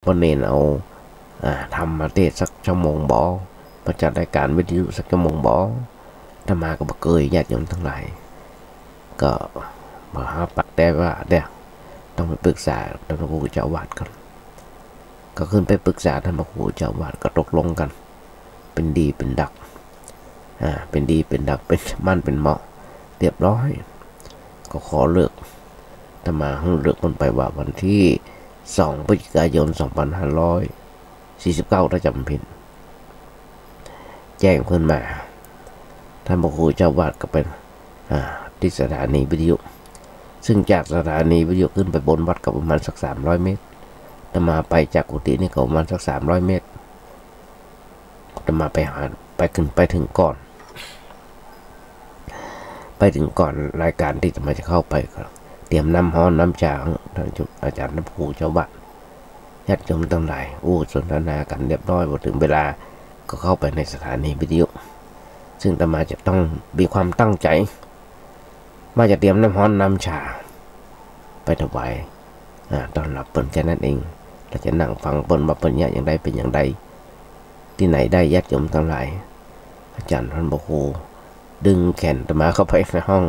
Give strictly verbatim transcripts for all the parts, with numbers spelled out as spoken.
ป้อเณรเอา อ่า ธรรมมาเตสน์สักชั่วโมงบ่ มาจัดรายการวิทยุสักชั่วโมงบ่ อาตมาก็บ่เกย ญาติโยมตังหลาย ก็บ่หาปัดแต่ว่าเดี๋ยวต้องไปปรึกษาท่านพระครูเจ้าอาวาสก่อน ก็ขึ้นไปปรึกษาท่านพระครูเจ้าอาวาส ก็ตกลงกั๋น เป๋นดีเป๋นดัก อ่า เป๋นดีเป๋นดัก เป๋นหมั้นเป๋นเหมาะ เรียบร้อย ก็ขอฤกษ์ อาตมาหื้อฤกษ์เปิ้นไปว่าวันตี้สองพฤศจิกายนสองพันห้าร้อยสี่สิบเก้า ถ้าจ๋ำบ่ผิด แจ้งเปิ้นมา ท่านพระครูเจ้าอาวาสก็ไป อ่า ตี้สถานีวิทยุ ซึ่งจากสถานีวิทยุขึ้นไปบนวัดก็ประมาณสักสามร้อยเมตร อาตมาไปจากกุฏินี่ก็ประมาณสักสามร้อยเมตร อาตมาไปหา ไปขึ้น ไปเถิงก่อน ไปเถิงก่อนรายการตี้อาตมาจะเข้าไป ก็เตรียมน้ำฮ้อนน้ำจา ท่านอาจารย์พระครูเจ้าอาวาส ญาติโยมตังหลาย อู้สนทนากั๋นเรียบร้อย พอเถิงเวลาก็เข้าไปในสถานีวิทยุ ซึ่งอาตมาจะต้องมีความตั้งใจ๋ ว่าจะเตรียมน้ำฮ้อนน้ำจาไปถวาย อ่า ต้อนรับเปิ้นแค่นั้นเอง แล้วจะนั่งฟังเปิ้นว่าเปิ้นเยียะอย่างใดเป๋นอย่างใด ตี้ไหนได้ ญาติโยมตังหลาย อาจารย์ท่านพระครูดึงแขนอาตมาเข้าไปในห้อง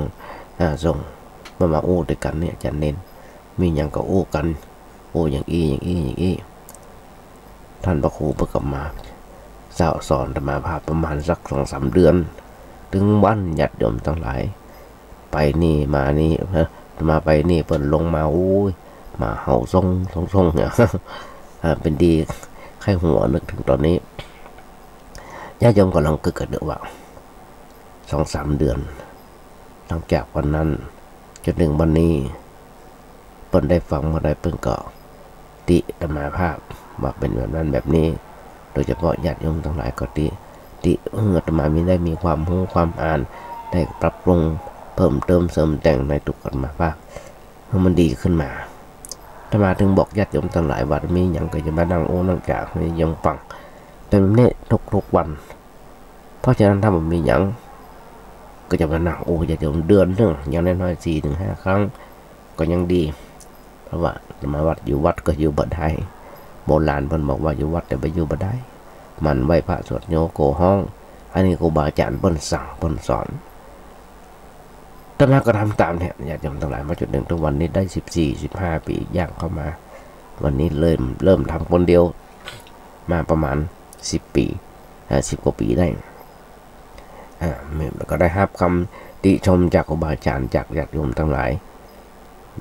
อ่า ส่ง มา มาอู้ตวยกั๋นเนี่ย อาจารย์เณร มีหยังก็อู้กั๋น อู้อย่างอี้ อย่างอี้ อย่างอี้ ท่านพระครูเปิ้นก็มาสั่งสอนอาตมาภาพประมาณสักสองสามเดือน ตึงวัน ญาติโยมตังหลาย ไปนี่มานี่ ฮะ อาตมาไปนี่เปิ้นลงมา โอ้ย หมาเห่าซ่งซ่งซ่งเนี่ย อ่า เป๋นดีไข้หัว นึกเถิงต๋อนนี้ ญาติโยมก็ลองกึ๊ดกั๋นดูว่า สองสามเดือน หลังจากวันนั้นจ๋นเถิงวันนี้ เปิ้นได้ฟังบ่ได้ เปิ้นก็ติอาตมาภาพว่าเป๋นแบบนั้นแบบนี้ โดยเฉพาะญาติโยมตังหลายก็ติ ติหื้ออาตมามี ได้มีความฮู้ความอ่าน ได้ปรับปรุงเพิ่มเติมเสริมแต่งในตั๋วอาตมาภาพ หื้อมันดีขึ้นมา อาตมาเถิงบอกญาติโยมตังหลายว่า มีหยังก็จะมานั่งอู้นั่งจ๋าหื้อโยมฟัง เป๋นแบบนี้ทุกๆ วัน เพราะฉะนั้นถ้าบ่มีหยัง ก็จะมานั่งอู้ญาติโยมเดือนนึ่ง อย่างน้อยๆ สี่ถึงห้าครั้ง ก็ยังดี เพราะว่าอาตมาวัดอยู่วัดก็อยู่บ่ได้ โบราณเปิ้นบอกว่าอยู่วัดแต่ไปอยู่บ่ได้ หมั่นไหว้พระสวดโยโกฮ้อง อันนี้ครูบาอาจารย์เปิ้นสั่งเปิ้นสอน อาตมาก็ทำต๋ามเนี่ย ญาติโยมตังหลาย มาจ๋นเถิงทุกวันนี้ได้สิบสี่ สิบห้าปี๋ ย่างเข้ามา วันนี้เริ่ม เริ่มทำคนเดียวมาประมาณสิบปี๋ อ่า สิบกว่าปี๋ได้ อ่า ก็ได้ฮับกำติชมจากครูบาอาจารย์ จากญาติโยมตังหลาย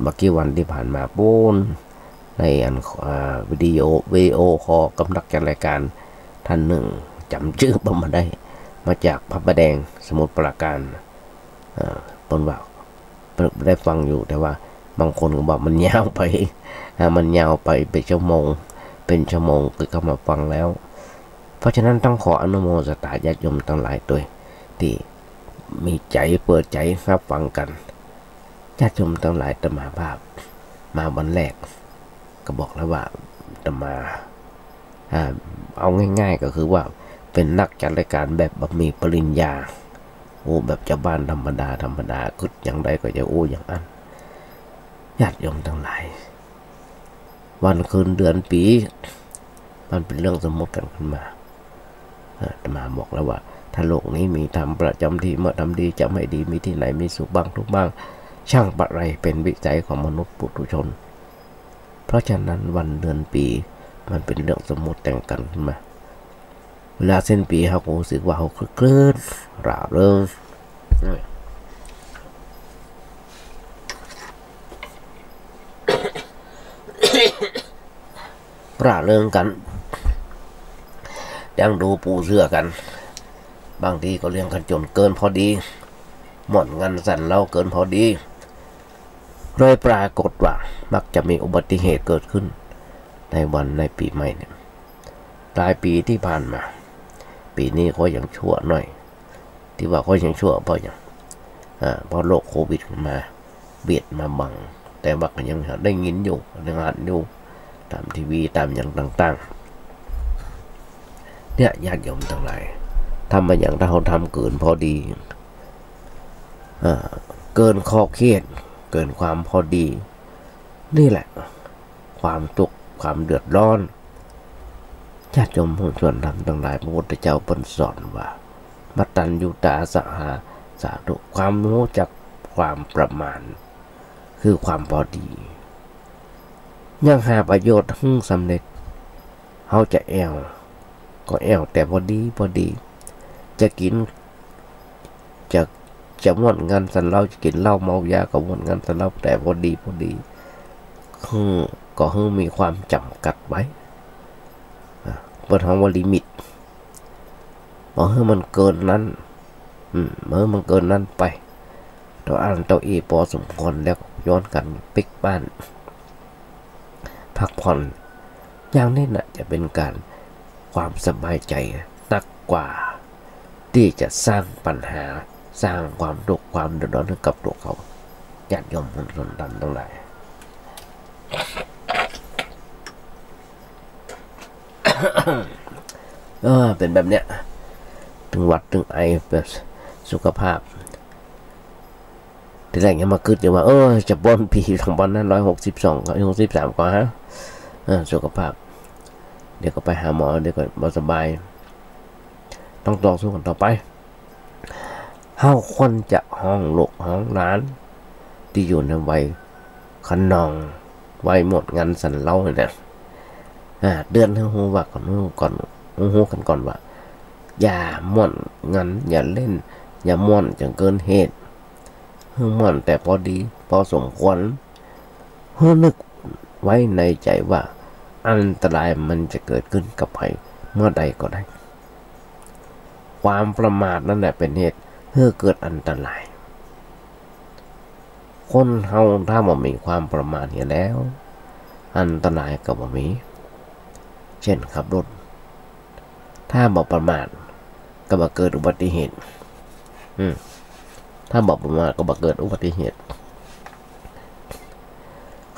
บ่กี่วันตี้ผ่านมาปู๊น ในอัน อ่า วิดีโอ วิดีโอคอลกับนักจัดรายการต้านนึ่ง จ๋ำจื้อเปิ้นบ่ได้ มาจากพระประแดง สมุทรปราการ อ่า เปิ้นว่า เปิ้นได้ฟังอยู่ แต่ว่าบางคนก็บอกมันยาวไป อ่า มันยาวไปเป๋นชั่วโมง เป๋นชั่วโมงก็เข้ามาฟังแล้ว เพราะฉะนั้นต้องขออนุโมทนาญาติโยมตังหลายตวย ตี้มีใจ๋เปิดใจ๋ฮับฟังกั๋น ญาติโยมตังหลาย อาตมาภาพมาวันแรก ก็บอกแล้วว่าอาตมา อ่า เอาง่ายๆ ก็คือว่าเป๋นนักจัดรายการแบบบ่มีปริญญา อู้แบบจาวบ้านธรรมดาธรรมดา กึ๊ดอย่างใดก็จะอู้อย่างอั้น ญาติโยมตังหลาย วันคืนเดือนปี๋ มันเป๋นเรื่องสมมุติกั๋นขึ้นมา อ่า อาตมาบอกแล้วว่า ถ้าโลกนี้มีธรรมประจ๋ำที่ เมื่อทำดีจะไม่ดี มีที่ไหนมีสุขบ้างทุกข์บ้าง ช่างปะไร เป๋นวิสัยของมนุษย์ปุถุชน เพราะฉะนั้นวันเดือนปี๋มันเป๋นเรื่องสมมุติแต่งกั๋นขึ้นมา เวลาสิ้นปี๋เฮาก็ฮู้สึกว่าเฮาคลึกครื้น ร่าเริง ร่าเริงกั๋น เลี้ยงดูปูเสื่อกั๋น บางทีก็เลี้ยงกั๋นจ๋นเกินพอดี ม่วนงันสันเล้าเกินพอดี เลยปรากฏว่ามักจะมีอุบัติเหตุเกิดขึ้นในวันในปี๋ใหม่เนี่ย หลายปี๋ตี้ผ่านมา ปี๋นี้ก็ยังชั่วหน่อย ตี้ว่าก็ยังชั่วเพราะหยัง อ่า เพราะโรคโควิดมาเบียดมาบัง แต่ว่าก็ยังได้ยินอยู่ ยังหันอยู่ ต๋ามทีวี ต๋ามหยังต่างๆ เนี่ย ญาติโยมตังหลาย ถ้าบ่อย่างถ้าเฮาทำเกินพอดี อ่า เกินขอบเขต เกินความพอดี นี่แหละ ความทุกข์ ความเดือดร้อน ญาติโยมผู้ชวนธรรมตังหลาย พระพุทธเจ้าเปิ้นสอนว่า มัตตัญญูตาสหาสาธุ ความฮู้จักความประมาณ คือความพอดี ยังหาประโยชน์หื้อสำเร็จ เฮาจะแอ่ว ก็แอ่วแต่พอดีพอดี จะกิ๋น จะ จะม่วนงันสันเหล้า จะกิ๋นเหล้าเมายา ก็ม่วนงันสันเหล้า แต่พอดีพอดี หื้อ ก็หื้อมีความจ๋ำกัดไว้ อ่ะ เปิ้นฮ้องว่าลิมิต บ่หื้อมันเกินนั้น อืม บ่หื้อมันเกินนั้นไป เต้าอั้นเต้าอี้ปอสมควรแล้ว ย้อนกั๋นปิ๊กบ้าน พักผ่อน อย่างนี้น่ะ จะเป๋นก๋าน ความสบายใจ๋นักกว่า ตี้จะสร้างปัญหา สร้างความตุ๊กข์ความเดือดร้อนหื้อกับตั๋วเขา ญาติโยมผู้ชวนธรรมตังหลาย เออ เป๋นแบบเนี้ย ตึงหวัดตึงไอ แบบสุขภาพ ทีแรกยังมากึ๊ดอยู่ว่า เออ จะป๊นปี๋สองปันห้าร้อยหกสิบสอง หกสิบสาม ก่อ ฮะ เออ สุขภาพ เดี๋ยวก็ไปหาหมอ เดี๋ยวก็บ่สบาย ต้องต่อสู้กั๋นต่อไป เฮาควรจะฮ้องลูกฮ้องหลาน ตี้อยู่ในวัยคะนอง วัยม่วนงันสันเหล้าเนี่ย อ่า เตื๋อนหื้อฮู้ว่ากั๋น ฮู้กั๋น ฮู้กั๋นก่อนว่า อย่าม่วนงัน อย่าเล่น อย่าม่วนจ๋นเกินเหตุ หื้อม่วนแต่พอดี พอสมควร หื้อนึกไว้ในใจ๋ว่า อันตรายมันจะเกิดขึ้นกับใผเมื่อใดก็ได้ ความประมาทนั่นแหละเป๋นเหตุหื้อเกิดอันตราย คนเฮาถ้าบ่มีความประมาทเหียแล้ว อันตรายก็บ่มี เช่นขับรถ ถ้าบ่ประมาทก็บ่เกิดอุบัติเหตุ อืม ถ้าบ่ประมาทก็บ่เกิดอุบัติเหตุ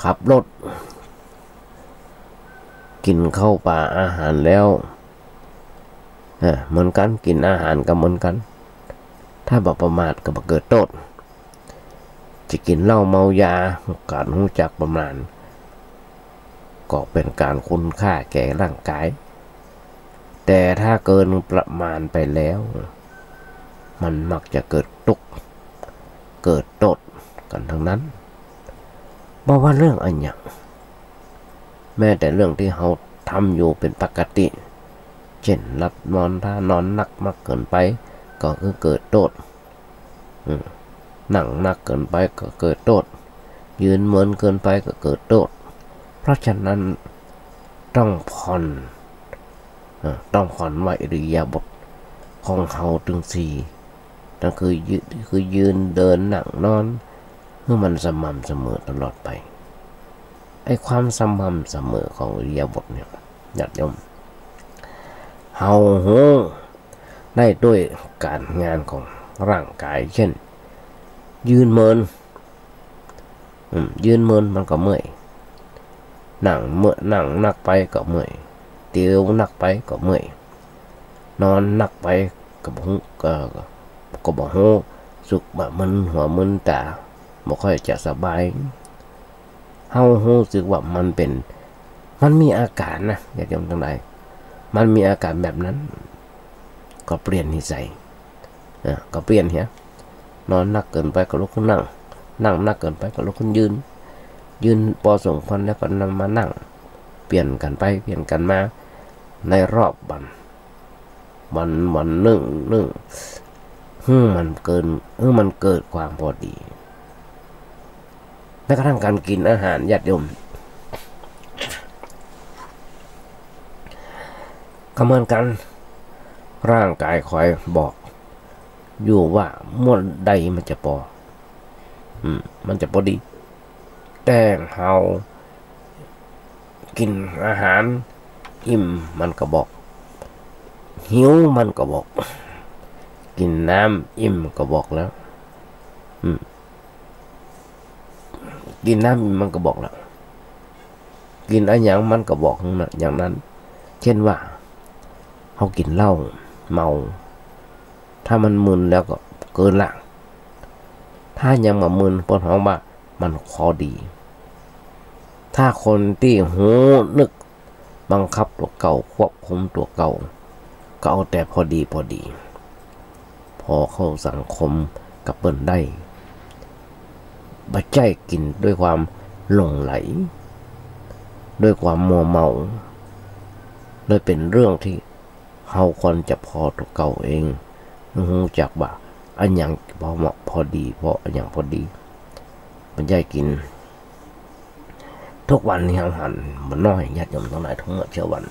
ขับรถ กิ๋นข้าวป๋าอาหารแล้ว อ่า เหมือนกั๋น กิ๋นอาหารก็เหมือนกั๋น ถ้าบ่ประมาทก็บ่เกิดโต้ษ จะกิ๋นเหล้าเมายา ก๋านฮู้จักประมาณ ก็เป๋นก๋านคุณค่าแก่ร่างกาย แต่ถ้าเกินประมาณไปแล้ว มันมักจะเกิดตุ๊กข์ เกิดโต้ษกั๋นตังนั้น บ่ว่าเรื่องอะหยัง แม้แต่เรื่องตี้เฮาทำอยู่เป๋นปกติ เช่น หลับนอน ถ้านอนนักมากเกินไป ก็คือเกิดโต้ษ อืม นั่งนักเกินไปก็เกิดโต้ษ ยืนเมินเกินไปก็เกิดโต้ษ เพราะฉะนั้นต้องผ่อน เอ่อ ต้องผ่อนว่าอิริยาบถของเฮาตึงสี่ ก็คือยืน คือยืน เดิน นั่ง นอน หื้อมันสม่ำเสมอตลอดไป ไอ้ความสม่ำเสมอของอิริยาบถเนี่ย ญาติโยม เฮาฮู้ได้ด้วยก๋านงานของร่างกาย เช่น ยืนเมิน อืม ยืนเมินมันก็เมื่อย นั่งเมื่อ นั่งนักไปก็เมื่อย เตียวนักไปก็เมื่อย นอนนักไปก็บ่ฮู้ ก็ ก็บ่ฮู้สึกว่ามึนหัวมึนต๋า บ่ค่อยจะสบาย เฮาฮู้สึกว่ามันเป๋น มันมีอาก๋านนะ ญาติโยมตังหลาย มันมีอาก๋านแบบนั้น ก็เปลี่ยนนิสัย อ่ะ ก็เปลี่ยนเหีย นอนนักเกินไปก็ลุกขึ้นนั่ง นั่งนักเกินไปก็ลุกขึ้นยืน ยืนปอสมควรแล้วก็นำมานั่ง เปลี่ยนกั๋นไป เปลี่ยนกั๋นมา ในรอบวัน วัน วันนึ่ง นึ่ง หื้อมันเกิน หื้อมันเกิดความพอดี แม้กระทั่งก๋านกิ๋นอาหาร ญาติโยม ก็เหมือนกั๋น ร่างกายคอยบอกอยู่ว่าเมื่อใดมันจะปอ อืม มันจะปอดี แต่เฮากิ๋นอาหารอิ่มมันก็บอก หิวมันก็บอก กิ๋นน้ำอิ่มก็บอกแล้ว อืม กิ๋นน้ำมันก็บอกแล้ว กิ๋นอะหยังมันก็บอกอย่างนั้น อย่างนั้น เช่นว่า เฮากิ๋นเหล้าเมา ถ้ามันมึนแล้วก็เกินละ ถ้ายังบ่มึน เปิ้นฮ้องว่ามันคอดี ถ้าคนตี้ฮู้นึก บังคับตั๋วเก่า ควบคุมตั๋วเก่า ก็เอาแต่พอดีพอดี พอเข้าสังคมกับเปิ้นได้ บ่ใจ้กิ๋นด้วยความหลงใหล ด้วยความมัวเมา เลยเป๋นเรื่องตี้เฮาควรจะผ่อตั๋วเก่าเอง ฮู้จักว่าอะหยังพอเหมาะพอดี ผ่ออะหยังพอดี บ่ใจ้กิ๋น ทุกวันนี้เฮาหันบ่น้อย ญาติโยมตังหลาย ทุกเมื่อเช้าวัน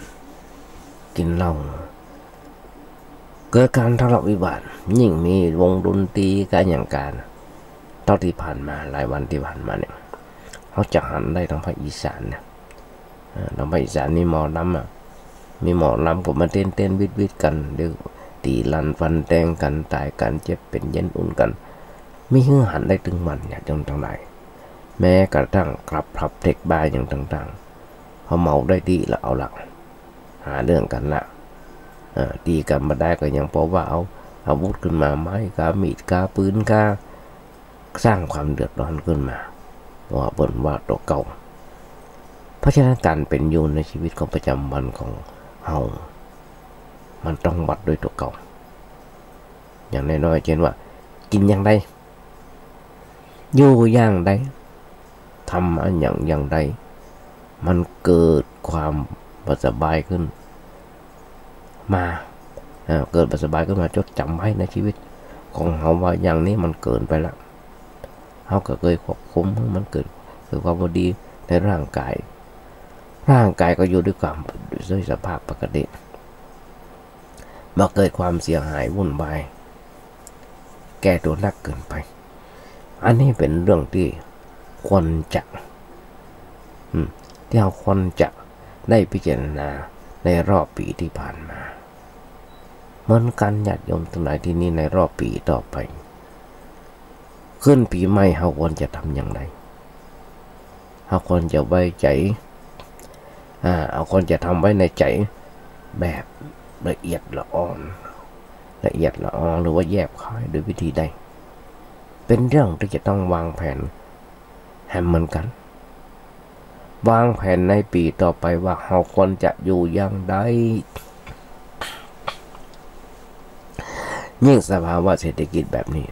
กิ๋นเหล้า เกิดก๋านทะเลาะวิวาท ยิ่งมีวงดนตรีก๋านหยังก๋าน เต้าตี้ผ่านมา หลายวันตี้ผ่านมาเนี่ย เฮาจะหันได้ตางภาคอีสานเนี่ย เอ่อ ตางภาคอีสานมีหมอลำอะ มีหมอลำก็มาเต้นๆ วิดๆ กั๋น เดี๋ยวตี๋ลันฟันแตงกั๋น ต๋ายกั๋น เจ็บเป๋นเย็นอุ่นกั๋น มีหื้อหันได้ตึงวัน ญาติโยมตังหลาย แม้กระทั่งคลับผับเทคบาร์หยังต่างๆ พอเมาได้ตี้ละเอาละ หาเรื่องกั๋นละ เอ่อ ตี๋กั๋นบ่ได้ก็ยังปอว่าเอาอาวุธขึ้นมา ไม้กา มีดกา ปืนกา สร้างความเดือดร้อนขึ้นมา เพราะว่าเปิ้นว่าตั๋วเก่า เพราะฉะนั้นก๋านเป๋นอยู่ในชีวิตของประจำวันของเฮา มันต้องวัดด้วยตั๋วเก่า อย่างน้อยๆ เจ้นว่า กิ๋นอย่างใด อยู่อย่างใด ทำอะหยังอย่างใด มันเกิดความบ่สบายขึ้นมา เอ่อ เกิดบ่สบายขึ้นมา จดจ๋ำไว้ในชีวิตของเฮาว่าอย่างนี้มันเกินไปละ เฮาก็เกยควบคุมหื้อมันเกิด เกิดความพอดีในร่างกาย ร่างกายก็อยู่ด้วยความ ด้วยสภาพปกติ บ่เกิดความเสียหายวุ่นวาย แก่ตั๋วนักเกินไป อันนี้เป๋นเรื่องตี้ควรจะ อืม ตี้เฮาควรจะได้พิจารณาในรอบปี๋ตี้ผ่านมา เหมือนกั๋น ญาติโยมตังหลาย ตี้นี่ในรอบปี๋ต่อไป ขึ้นปี๋ใหม่เฮาควรจะทำอย่างใด เฮาควรจะไว้ใจ๋ อ่า เฮาควรจะทำไว้ในใจ๋แบบละเอียดละออ ละเอียดละออ หรือว่าแยบคายโดยวิธีใด เป๋นเรื่องตี้จะต้องวางแผนแหมเหมือนกั๋น วางแผนในปี๋ต่อไปว่าเฮาควรจะอยู่อย่างใด ยิ่งสภาวะเศรษฐกิจแบบนี้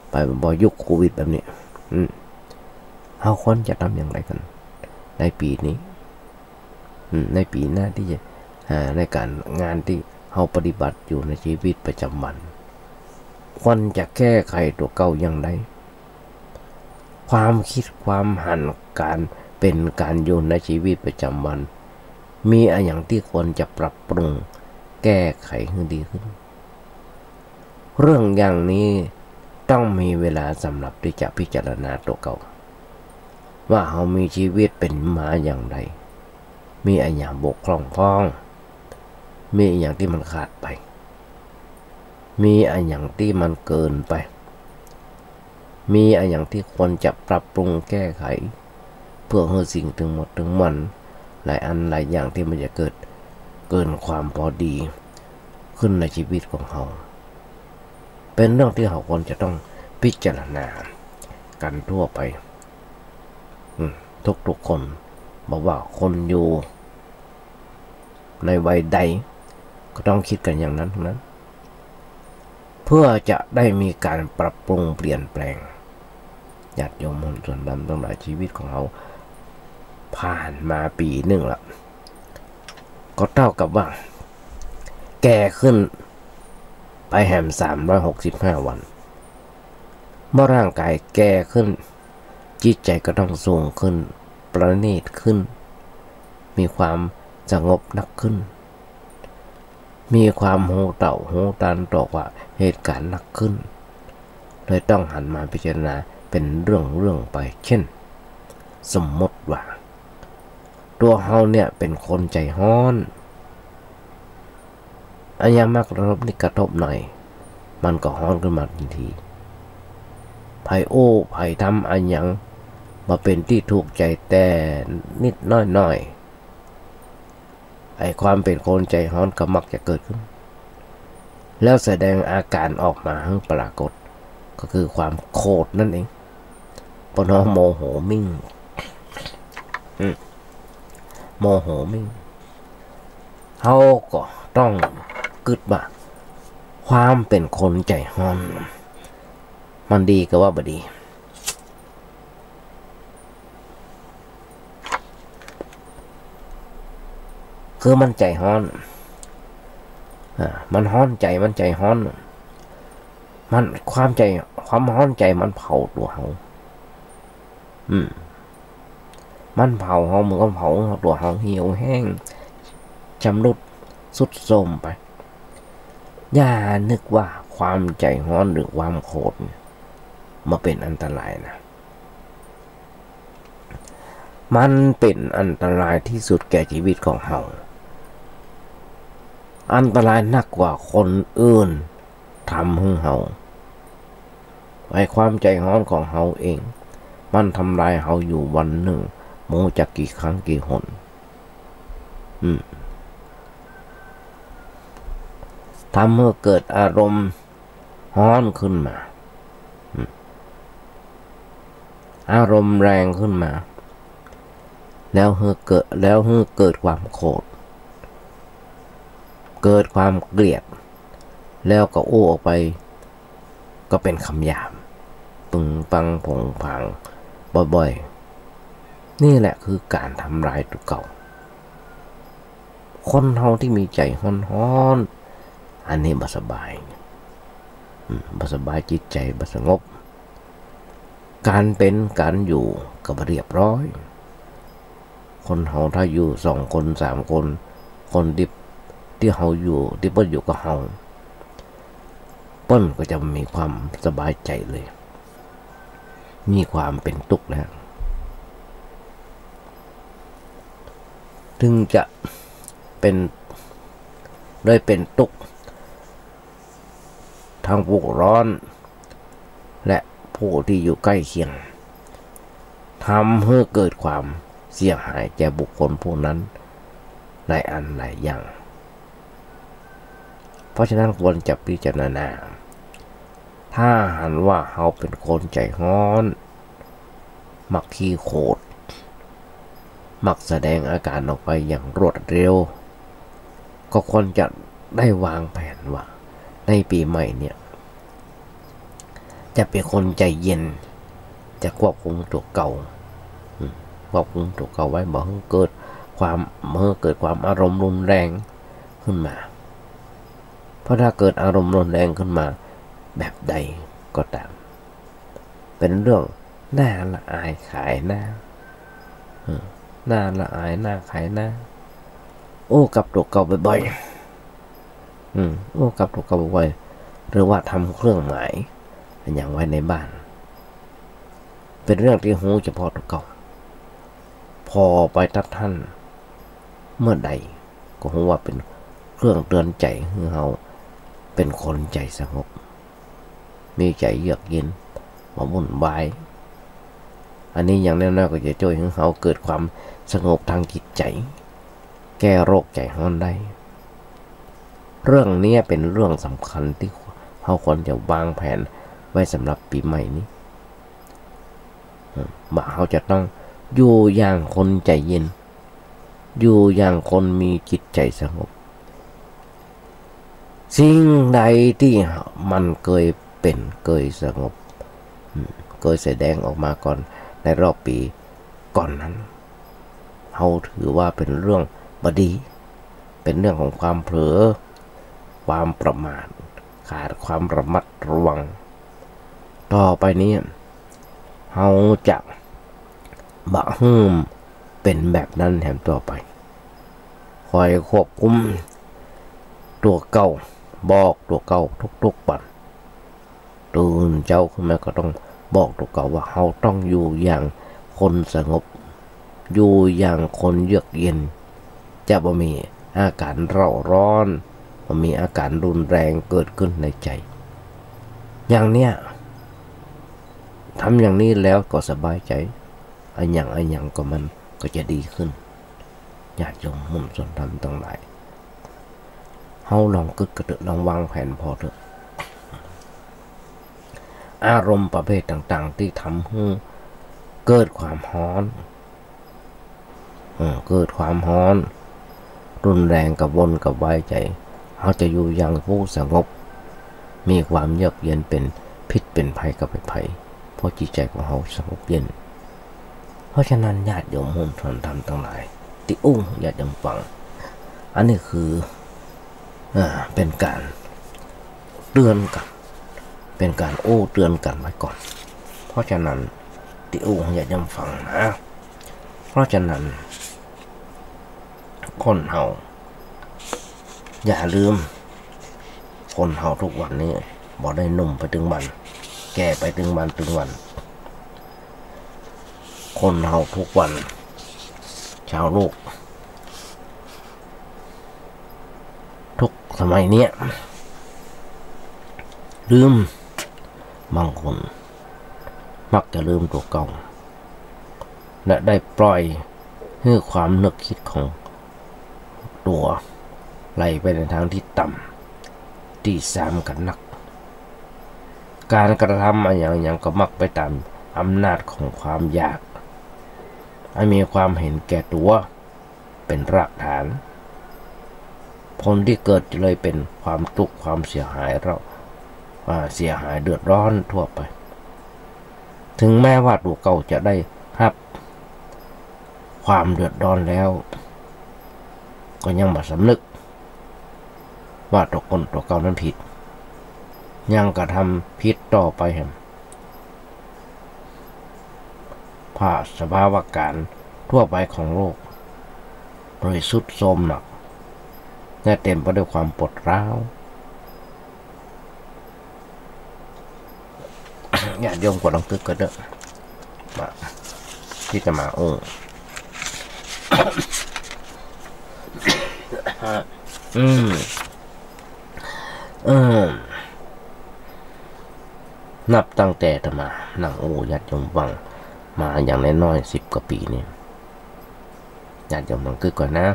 ไปบ่ยุคโควิดแบบนี้ อืม เฮาควรจะทำอย่างใดกั๋น ในปี๋นี้ อืม ในปี๋หน้าตี้จะ อ่า ในก๋านงานตี้เฮาปฏิบัติอยู่ในชีวิตประจำวัน ควรจะแก้ไขตั๋วเก่าอย่างใด ความกึ๊ดความหันก๋านเป๋นก๋านอยู่ในชีวิตประจำวัน มีอะหยังตี้ควรจะปรับปรุงแก้ไขหื้อดีขึ้น เรื่องอย่างนี้ต้องมีเวลาสำหรับตี้จะพิจารณาตั๋วเก่า ว่าเฮามีชีวิตเป๋นมาอย่างใด มีอะหยังบกพร่องพ่อง มีอะหยังตี้มันขาดไป มีอะหยังตี้มันเกินไป มีอะหยังตี้ควรจะปรับปรุงแก้ไข เปื้อหื้อสิ่งตึงหมดตึงมวล หลายอันหลายอย่างตี้มันจะเกิดเกินความพอดีขึ้นในชีวิตของเฮา เป๋นเรื่องตี้เฮาควรจะต้องพิจารณากั๋นทั่วไป อืม ทุกๆ คน บ่ว่าคนอยู่ในวัยใด ก็ต้องกึ๊ดกั๋นอย่างนั้นตังนั้น เปื้อจะได้มีก๋านปรับปรุงเปลี่ยนแปลง ญาติโยมมวลชนตังหลาย ชีวิตของเฮาผ่านมาปี๋นึ่งละ ก็เต้ากับว่าแก่ขึ้นไปแหมสามร้อยหกสิบห้าวัน เมื่อร่างกายแก่ขึ้น จิตใจ๋ก็ต้องสูงขึ้น ประณีตขึ้น มีความสงบนักขึ้น มีความฮู้เต้าฮู้ตันต่อว่าเหตุก๋ารณ์นักขึ้น เลยต้องหันมาพิจารณาเป๋นเรื่องๆ ไป เช่น สมมติว่า ตั๋วเฮาเนี่ยเป๋นคนใจ๋ฮ้อน อะหยังมากระทบนิดกระทบหน่อย มันก็ฮ้อนขึ้นมาตันที ใผอู้ใผทำอะหยังบ่เป๋นตี้ถูกใจ๋แต่นิดน้อยๆ ไอ้ความเป๋นคนใจ๋ฮ้อนก็มักจะเกิดขึ้น แล้วแสดงอาก๋ารออกมาหื้อปรากฏ ก็คือความโขดนั่นเอง ปน โมโหมิ่ง อืม โมโหมิ่ง เฮาก็ต้องกึ๊ดว่า ความเป๋นคนใจ๋ฮ้อน มันดีกาว่าบ่ดี คือมันใจ๋ฮ้อน อ่า มันฮ้อนใจ๋ มันใจ๋ฮ้อน มัน ความใจ๋ ความฮ้อนใจ๋มันเผาตั๋วเฮา อืม มันเผาเฮา มันก็เผาตั๋วเฮาเหี่ยวแห้ง ชำรุดทรุดโทรมไป อย่านึกว่าความใจ๋ฮ้อนหรือความโขดเนี่ย มันเป๋นอันตรายนะ มันเป๋นอันตรายตี้สุดแก่จีวิตของเฮา อันตรายนักกว่าคนอื่นทำหื้อเฮา ไอ้ความใจ๋ฮ้อนของเฮาเอง มันทำลายเฮาอยู่วันนึ่ง บ่ฮู้จักกี่ครั้งกี่หน อืม ทำหื้อเกิดอารมณ์ฮ้อนขึ้นมา อืม อารมณ์แรงขึ้นมา แล้วหื้อเกิด แล้วหื้อเกิดความโขด เกิดความเกลียด แล้วก็อู้ออกไป ก็เป๋นกำหยาบ ปึงปังผงผางบ่อยๆ นี่แหละคือก๋านทำลายตั๋วเก่า คนเฮาตี้มีใจ๋ฮ้อนๆ อันนี้บ่สบาย อืม บ่สบายจิตใจ๋ บ่สงบ ก๋านเป๋นก๋านอยู่ก็บ่เรียบร้อย คนเฮาถ้าอยู่สองคนสามคน คนตี้ ตี้เฮาอยู่ ตี้เปิ้นอยู่กับเฮา เปิ้นก็จะมีความสบายใจ๋เลย มีความเป๋นตุ๊กข์แล้ว เถิงจะเป๋น ได้เป๋นตุ๊กข์ ทั้งผู้ร้อน และผู้ตี้อยู่ใก้เคียง ทำหื้อเกิดความเสียหายแก่บุคคลผู้นั้นหลายอันหลายอย่าง เพราะฉะนั้นควรจะพิจารณา ถ้าหันว่าเฮาเป๋นคนใจ๋ฮ้อน มักขี้โขด มักแสดงอาก๋านออกไปอย่างรวดเร็ว ก็ควรจะได้วางแผนว่า ในปี๋ใหม่เนี่ย จะเป๋นคนใจ๋เย็น จะควบคุมตั๋วเก่า อืม ควบคุมตั๋วเก่าไว้ บ่หื้อเกิดความ บ่หื้อเกิดความอารมณ์รุนแรงขึ้นมา เพราะถ้าเกิดอารมณ์รุนแรงขึ้นมาแบบใดก็ต๋าม เป๋นเรื่องน่าละอายขายหน้า อืม น่าละอายหน้าขายหน้า อู้กับตั๋วเก่าบ่อยๆ อืม อู้กับตั๋วเก่าบ่อยๆ หรือว่าทำเครื่องหมายอะหยังไว้ในบ้าน เป๋นเรื่องตี้ฮู้เฉพาะตั๋วเก่า ผ่อไปตั๊ดหั้นเมื่อใด ก็ฮู้ว่าเป๋นเครื่องเตือนใจ๋หื้อเฮาเป๋นคนใจ๋สงบ มีใจ๋เยือกเย็น บ่วุ่นวาย อันนี้อย่างน้อยๆ ก็จะจ้วยหื้อเฮาเกิดความสงบตางจิตใจ๋ แก้โรคใจ๋ฮ้อนได้ เรื่องเนี้ยเป๋นเรื่องสำคัญตี้เฮาควรจะวางแผนไว้สำหรับปี๋ใหม่นี้ อืม ว่าเฮาจะต้องอยู่อย่างคนใจ๋เย็น อยู่อย่างคนมีจิตใจ๋สงบ สิ่งใดตี้มันเกยเป๋น เกยสงบ อืม เกยแสดงออกมาก่อนในรอบปี๋ก่อนนั้น เฮาถือว่าเป๋นเรื่องบ่ดี เป๋นเรื่องของความเผลอ ความประมาท ขาดความระมัดระวัง ต่อไปนี้ เฮาจะบ่หื้อเป๋นแบบนั้นแหมต่อไป คอยควบคุมตั๋วเก่า บอกตั๋วเก่าทุกๆ วัน ตื่นเจ๊าขึ้นมาก็ต้องบอกตั๋วเก่าว่าเฮาต้องอยู่อย่างคนสงบ อยู่อย่างคนเยือกเย็น จะบ่มีอาก๋านเร้าร้อน บ่มีอาก๋านรุนแรงเกิดขึ้นในใจ๋ อย่างเนี้ย ทำอย่างนี้แล้วก็สบายใจ๋ อะหยังอะหยังก็มันก็จะดีขึ้น ญาติโยมมวลชนธรรมตังหลาย เฮาลองกึ๊ดกั๋นเต๊อะ ลองวางแผนผ่อเต๊อะ อารมณ์ประเภทต่างๆ ตี้ทำหื้อเกิดความฮ้อน เออ เกิดความฮ้อน รุนแรงกระวนกระวายใจ๋ เฮาจะอยู่อย่างผู้สงบ มีความเยือกเย็น เป๋นพิษเป๋นภัยกับใผๆ เพราะจิตใจ๋ของเฮาสงบเย็น เพราะฉะนั้นญาติโยมมวลชนธรรมตังหลาย ตี้อู้ญาติโยมฟัง อันนี้คือ อ่า เป๋นก๋านเตือนกั๋น เป๋นก๋านอู้เตือนกั๋นไว้ก่อน เพราะฉะนั้นตี้อู้ญาติโยมฟังนะ เพราะฉะนั้น คนเฮา อย่าลืม คนเฮาทุกวันนี้ บ่ได้หนุ่มไปตึงวัน แก่ไปตึงวันตึงวัน คนเฮาทุกวัน จาวโลก ทุกสมัยเนี้ย ลืม บางคน มักจะลืมตั๋วเก่า และได้ปล่อยหื้อความนึกกึ๊ดของตั๋วไหลไปในตางตี้ต่ำ ตี้ซามกั๋นนัก ก๋านกระทำอะหยังๆ ก็มักไปต๋ามอำนาจของความอยาก อันมีความเห็นแก่ตั๋ว เป๋นรากฐาน ผลตี้เกิดเลยเป๋นความตุ๊กข์ความเสียหายเร่า อ่า เสียหายเดือดร้อนทั่วไป ถึงแม้ว่าตั๋วเก่าจะได้ฮับความเดือดร้อนแล้ว ก็ยังบ่สำนึกว่าตั๋วก้นตั๋วเก่านั้นผิด ยังกระทำผิดต่อไปแหม เพราะสภาวะก๋ารทั่วไปของโลก เลยทรุดโทรมหนัก และเต๋มไปด้วยความปวดร้าว ญาติโยมกวดหลังตึกกั๋นเต๊อะ มา ตี้จะมาอู้ อืม เออ นับตั้งแต่อาตมานั่งอู้ญาติโยมฟังมาอย่างน้อยๆ สิบกว่าปี๋นี่ ญาติโยมฟังกึ๊ดก่อนนะ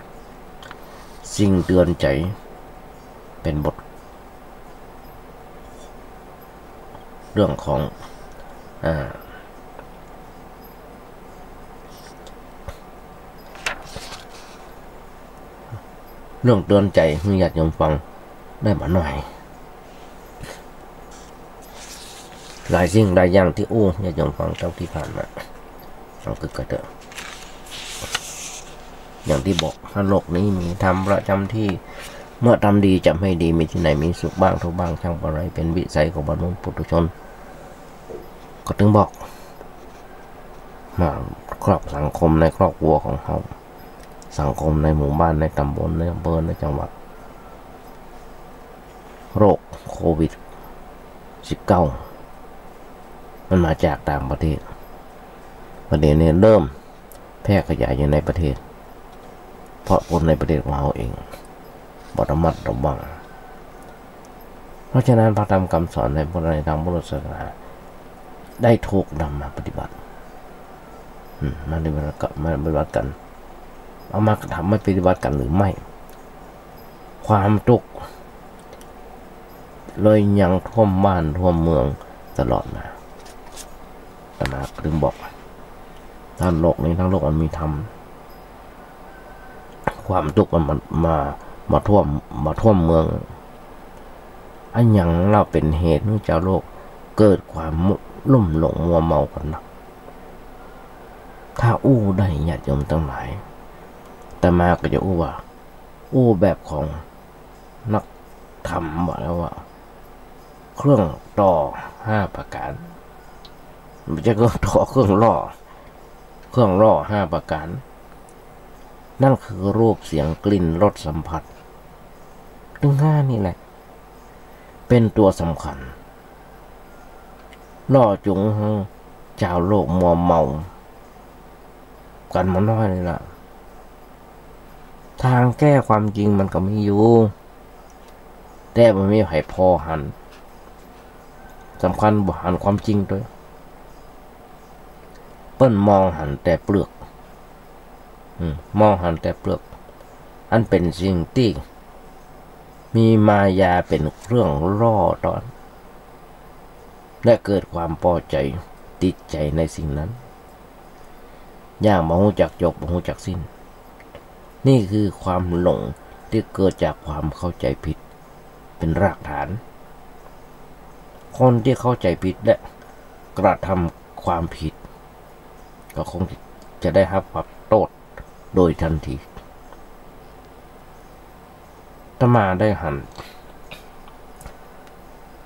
สิ่งเตือนใจ๋ เป๋นบท เรื่องของ อ่า เรื่องเตือนใจ๋หื้อญาติโยมฟังได้บ่น้อย หลายสิ่งหลายอย่างตี้อู้ญาติโยมฟังเต้าตี้ผ่านมา ฟังกึ๊ดก่อนเต๊อะ อย่างตี้บอก ถ้าโลกนี้มีธรรมประจ๋ำตี้ เมื่อทำดีจะไม่ดี มีที่ไหนมีสุขบ้างทุกข์บ้าง ช่างปะไร เป๋นวิสัยของมนุษย์ปุถุชน ก็ตึงบอก มาครอบสังคมในครอบครัวของเฮา สังคมในหมู่บ้าน ในต๋ำบล ในอำเภอ ในจังหวัด โรคโควิดสิบเก้า มันมาจากต่างประเทศ ประเดี๋ยวนี้เริ่มแพร่ขยายอยู่ในประเทศ เพราะคนในประเทศของเฮาเองบ่ระมัดระวัง เพราะฉะนั้นพระธรรมคำสอนในพระในทางพุทธศาสนา ได้ถูกนำมาปฏิบัติ อืม มาปฏิบัติกั๋น มาปฏิบัติกั๋น เอามากระทำ มาปฏิบัติกั๋นหรือไม่ ความตุ๊กข์เลยยังท่วมบ้านท่วมเมืองตลอดมา อาตมาตึงบอก ทั้งโลกนี้ทั้งโลกมันมีธรรม ความตุ๊กข์มันมา มา มาท่วม มาท่วมเมือง อะหยังเล่าเป๋นเหตุหื้อจาวโลกเกิดความลุ่มหลงมัวเมากั๋นนัก ถ้าอู้ได้ญาติโยมตังหลาย อาตมาก็จะอู้ว่า อู้แบบของนักธรรมว่าแล้วว่า เครื่องต่อห้าประก๋าน บ่ใจ้เครื่องต่อ เครื่องล่อ เครื่องล่อห้าประก๋าน นั่นคือรูป เสียง กลิ่น รส สัมผัส ตึงห้านี่แหละ เป๋นตั๋วสำคัญ ล่อจูงหื้อจาวโลกมัวเมากั๋นบ่น้อยเลยล่ะ ตางแก้ความจริงมันก็มีอยู่ แต่บ่มีใผผ่อหัน สำคัญบ่หันความจริงตวย เปิ้นมองหันแต่เปลือก อืม มองหันแต่เปลือก อันเป๋นสิ่งตี้มีมายาเป๋นเครื่องล่อต้อน และเกิดความปอใจ๋ติดใจ๋ในสิ่งนั้น อย่างบ่ฮู้จักจบ บ่ฮู้จักสิ้น นี่คือความหลงตี้เกิดจากความเข้าใจ๋ผิด เป๋นรากฐาน คนตี้เข้าใจ๋ผิดและกระทำความผิด ก็คงจะได้ฮับความโต้ษโดยตันที อาตมาได้หัน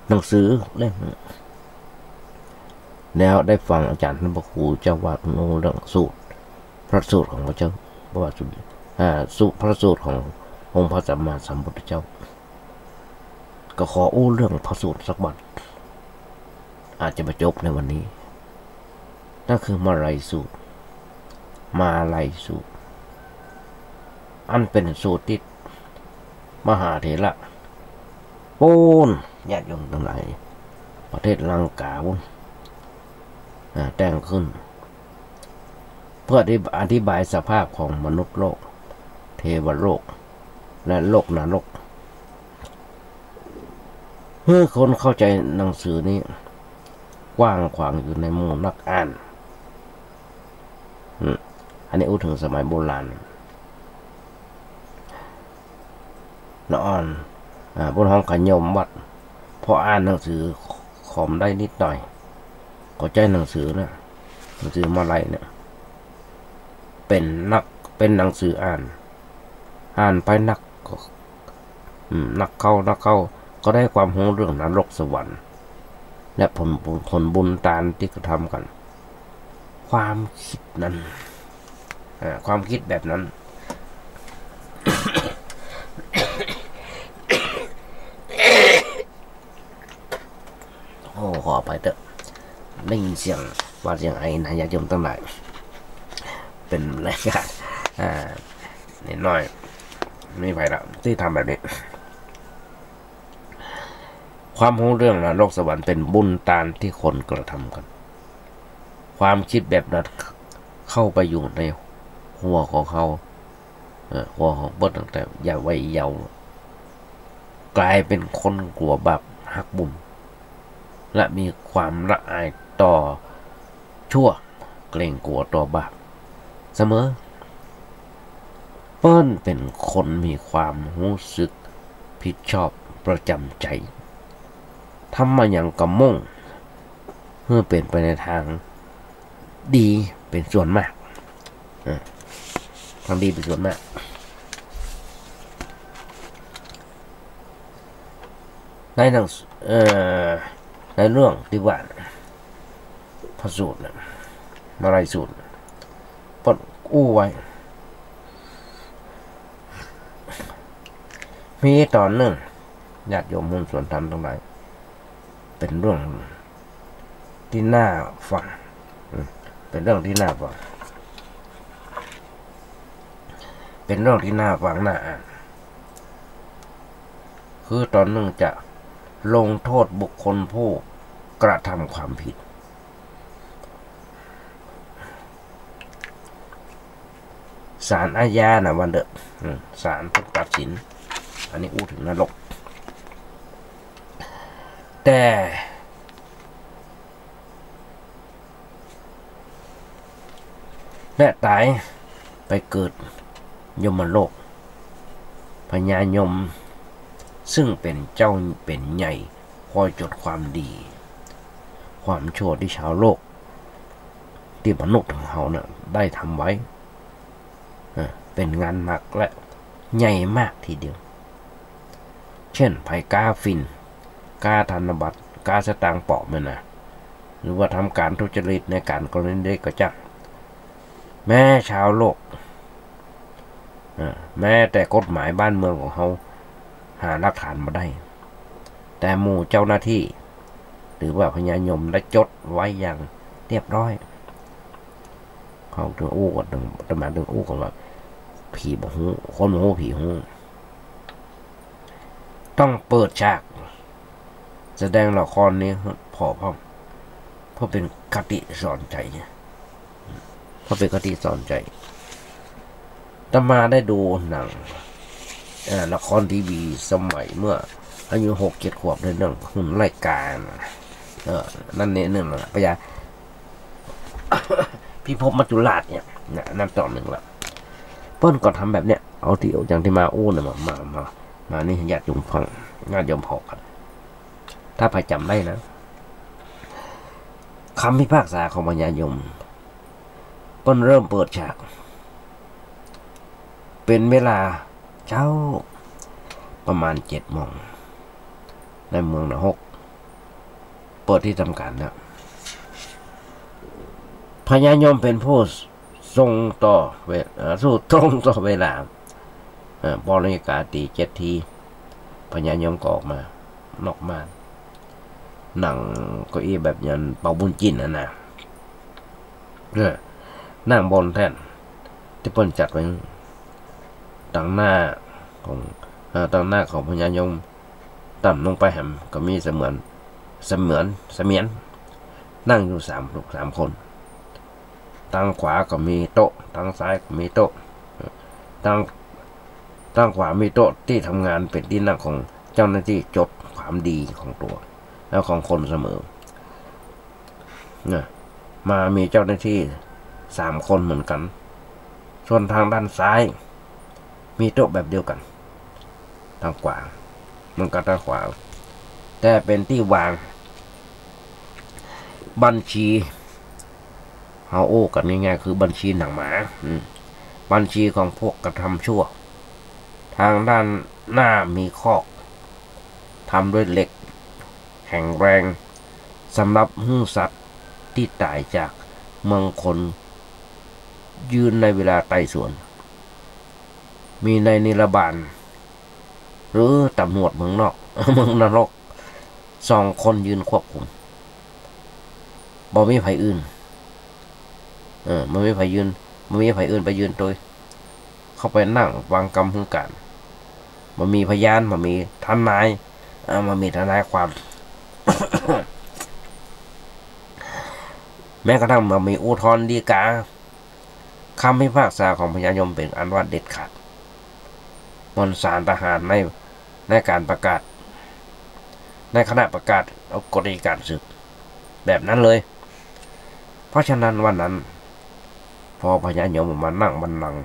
หนังสือเล่มหนึ่ง แล้วได้ฟังอาจ๋ารย์ท่านพระครูเจ้าว่าเปิ้นอู้เรื่องสูตร พระสูตรของพระเจ้า พระบาทสมเด็จ อ่า สูตร พระสูตรขององค์พระสัมมาสัมพุทธเจ้า ก็ขออู้เรื่องพระสูตรสักวัน อาจจะบ่จบในวันนี้ นั่นคือมาลัยสูตร มาลัยสูตร อันเป๋นสูตรตี้มหาเถระปู๊น ญาติโยมตังหลาย ประเทศลังกาปู๊น อ่า แต่งขึ้น เพื่ออธิ อธิบายสภาพของมนุษย์โลก เทวโลก และโลกนรก หื้อคนเข้าใจ๋หนังสือนี้กว้างขวางอยู่ในหมู่นักอ่าน อืม อันนี้อู้เถิงสมัยโบราณ ละอ่อน อ่า เปิ้นฮ้องขะยมวัด พออ่านหนังสือขอมได้นิดหน่อย ก็ใจ๊หนังสือนะ หนังสือมาลัยเนี่ย เป๋นนัก เป๋นหนังสืออ่าน อ่านไปนักก็ อืม นักเข้า นักเข้า ก็ได้ความฮู้เรื่องนรกสวรรค์ และผลบุญ ผลบุญตานตี้กระทำกั๋น ความคิดนั้น อ่า ความคิดแบบนั้น โอ้ ขออภัยเต๊อะ ได้ยินเสียงหวาดเสียงไอนะ ญาติโยมตังหลาย เป๋นรายการ อ่า นิดหน่อย ไม่มีภัยละ ตี้ทำแบบนี้ ความฮู้เรื่องนรกสวรรค์เป๋นบุญตานตี้คนกระทำกั๋น ความคิดแบบนั้นเข้าไปอยู่ในหัวของเขา เอ่อ หัวของเปิ้นตั้งแต่เยาว์ วัยเยาว์ ก๋ายเป๋นคนกั๋วบาปฮักบุญ และมีความละอายต่อชั่ว เกรงกั๋วต่อบาปเสมอ เปิ้นเป๋นคนมีความฮู้สึกผิดชอบประจ๋ำใจ๋ ทำมาหยังก็มุ่งหื้อเป๋นไปในตางดีเป๋นส่วนมาก เออ ตางดีเป๋นส่วนมาก ในหนัง เอ่อ ในเรื่องตี้ว่า พระสูตรน่ะ มาลัยสูตร เปิ้นอู้ไว้ มีต๋อนนึ่ง ญาติโยมหุ้นส่วนธรรมตังหลาย เป๋นเรื่องตี้น่าฟัง อืม เป๋นเรื่องตี้น่าฟัง เป๋นเรื่องตี้น่าฟังน่าอ่าน คือต๋อนนึ่งจะลงโต้ษบุคคลผู้กระทำความผิด ศาลอาญาน่ะ ว่าเต๊อะ อืม ศาลผู้ตัดสิน อันนี้อู้เถิงนรก แต่ และต๋ายไปเกิดยมโลก พญายม ซึ่งเป๋นเจ้าเป๋นใหญ่ คอยจดความดี ความชั่วตี้ชาวโลก ตี้มนุษย์ของเฮาน่ะได้ทำไว้ เออ เป๋นงานหนักและใหญ่มากทีเดียว เจ้น ใผก๊าฝิ่น ก๊าธนบัตร ก๊าสตางค์ป๋อมเนี่ยนะ หรือว่าทำก๋านทุจริตในก๋านกรณีใดก็จ้าง แม้ชาวโลก เออ แม้แต่กฎหมายบ้านเมืองของเฮาหาหลักฐานบ่ได้ แต่หมู่เจ้าหน้าตี้ หรือว่าพญายมได้จดไว้อย่างเรียบร้อย เฮาเถิงอู้กั๋น เถิง อาตมาเถิงอู้กั๋นว่า ผีบ่ฮู้ คนบ่ฮู้ ผีฮู้ ต้องเปิดฉากแสดงละครนี้ เพราะ เพราะ เพราะเป๋นคติสอนใจ๋ เพราะเป๋นคติสอนใจ๋ อาตมาได้ดูหนัง เอ่อ ละครทีวีสมัยเมื่ออายุหกเจ็ดขวบ ในเรื่องหุ่นไล่กา เอ่อ นั่นเนี่ย นึ่งน่ะ พญา พิภพมัจจุราชเนี่ย นะ นั่นต๋อนนึ่งละ เปิ้นก็ทำแบบเนี้ย เอาตี้อย่างตี้มาอู้นะ มา มา มา มานี่ญาติโยมฟัง ญาติโยมผ่อกั๋น ถ้าใผจ๋ำได้นะ กำพิพากษาของพญายม เปิ้นเริ่มเปิดฉาก เป๋นเวลาเจ๊า ประมาณเจ็ดโมง ในเมืองนรก เปิดตี้ทำก๋านแล้ว พญายมเป๋นผู้ตรงต่อเว- เอ่อ ผู้ตรงต่อเวลา เอ่อ ปอนาฬิกาตี้เจ็ดที พญายมก็ออกมา นอกม่าน นั่งเก้าอี้แบบยันเปาบุญจินน่ะนะ เออ นั่งบนแท่นตี้เปิ้นจัดไว้ ตังหน้าของ เอ่อ ตังหน้าของพญายม ต่ำลงไปแหมก็มีเสมือน เสมือน เสมียน นั่งอยู่สาม สามคน ตังขวาก็มีโต๊ะ ตังซ้ายก็มีโต๊ะ ตัง ตังขวามีโต๊ะตี้ทำงานเป๋นตี้นั่งของเจ้าหน้าตี้จดความดีของตั๋ว และของคนเสมอ นะ มามีเจ้าหน้าตี้สามคนเหมือนกั๋น ส่วนตางด้านซ้าย มีโต๊ะแบบเดียวกั๋น ตางขวา เหมือนกั๋นตางขวา แต่เป๋นตี้วาง บัญชี เฮาอู้กั๋นง่ายๆ คือบัญชีหนังหมา อืม บัญชีของพวกกระทำชั่ว ตางด้านหน้ามีคอก ทำด้วยเหล็ก แข็งแรง สำหรับหื้อสัตว์ตี้ต๋ายจากเมืองคน ยืนในเวลาไต่สวน มีนายนิรบาล หรือตำรวจเมืองนอก เมืองนรก สองคนยืนควบคุม บ่มีใผอื่น เออ บ่มีใผยืน บ่มีใผอื่นไปยืนตวย เข้าไปนั่งฟังกำหื้อก๋าน บ่มีพยาน บ่มีทนาย เอ่อ บ่มีทนายความ แม้กระทั่งบ่มีอุทธรณ์ฎีกา กำพิพากษาของพญายมเป๋นอันว่าเด็ดขาด บ่อนศาลทหารใน ในก๋านประกาศ ในขณะประกาศเอากฎอัยก๋านศึก แบบนั้นเลย เพราะฉะนั้นวันนั้น ปอพญายมมานั่งบัลลังก์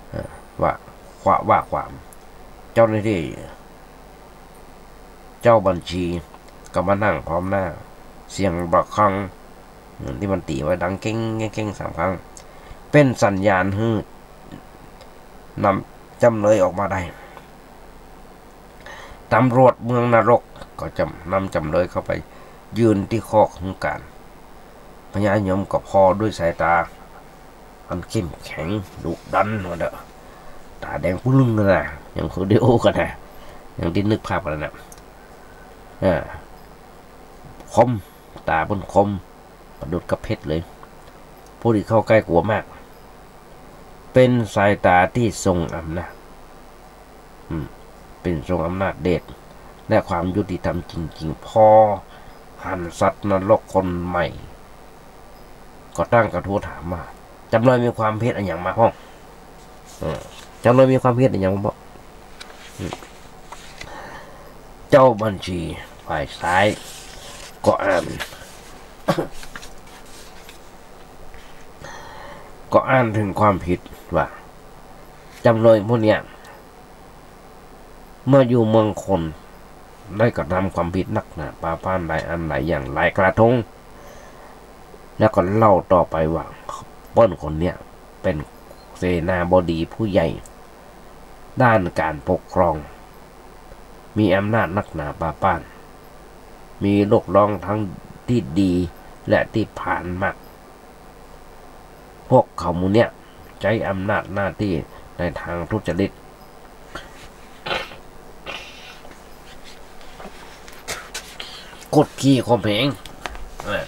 เอ่อ ว่า ว่า ว่าความ เจ้าหน้าตี้ เจ้าบัญชีก็มานั่งพร้อมหน้า เสียงระฆัง อืม ตี้มันตี๋ไว้ดังเก้ง เก้ง เก้งสามครั้ง เป๋นสัญญาณหื้อนำจ๋ำเลยออกมาได้ ตำรวจเมืองนรกก็จ๋ำ นำจ๋ำเลยเข้าไปยืนตี้คอกหื้อก๋าน พญายมก็ผ่อด้วยสายต๋าอันเข้มแข็งดุดันว่าเต๊อะ ต๋าแดงปึ้งลึงกั๋นนะ อย่างวิดีโอกั๋นนะ อย่างตี้นึกภาพกั๋นนะ เออ คม ต๋าเปิ้นคม ประดุจกับเพชรเลย ผู้ตี้เข้าใก้กลัวมาก เป๋นสายต๋าตี้ทรงอำนาจ อืม เป๋นทรงอำนาจเดช และความยุติธรรมจริงๆ ผ่อหันสัตว์นรกคนใหม่ ก็ตั้งกระทู้ถามว่า จ๋ำเลยมีความผิดอะหยังมาพ่อง เออ จ๋ำเลยมีความผิดอะหยังบ่ อืม เจ้าบัญชีฝ่ายซ้าย ก็อ่าน ก็อ่านเถิงความผิดว่า จ๋ำเลยผู้เนี้ย เมื่ออยู่เมืองคน ได้กระทำความผิดนักหนาปาป๊านหลายอันหลายอย่างหลายกระทง แล้วก็เล่าต่อไปว่า เปิ้นคนเนี้ยเป๋นเสนาบดีผู้ใหญ่ ด้านก๋านปกครอง มีอำนาจนักหนาปาป๊าน มีลูกน้องทั้งตี้ดีและตี้ผานมาก พวกเขาหมู่เนี้ยใจ๊อำนาจหน้าตี้ในตางทุจริต กดขี่ข่มเหง อ่า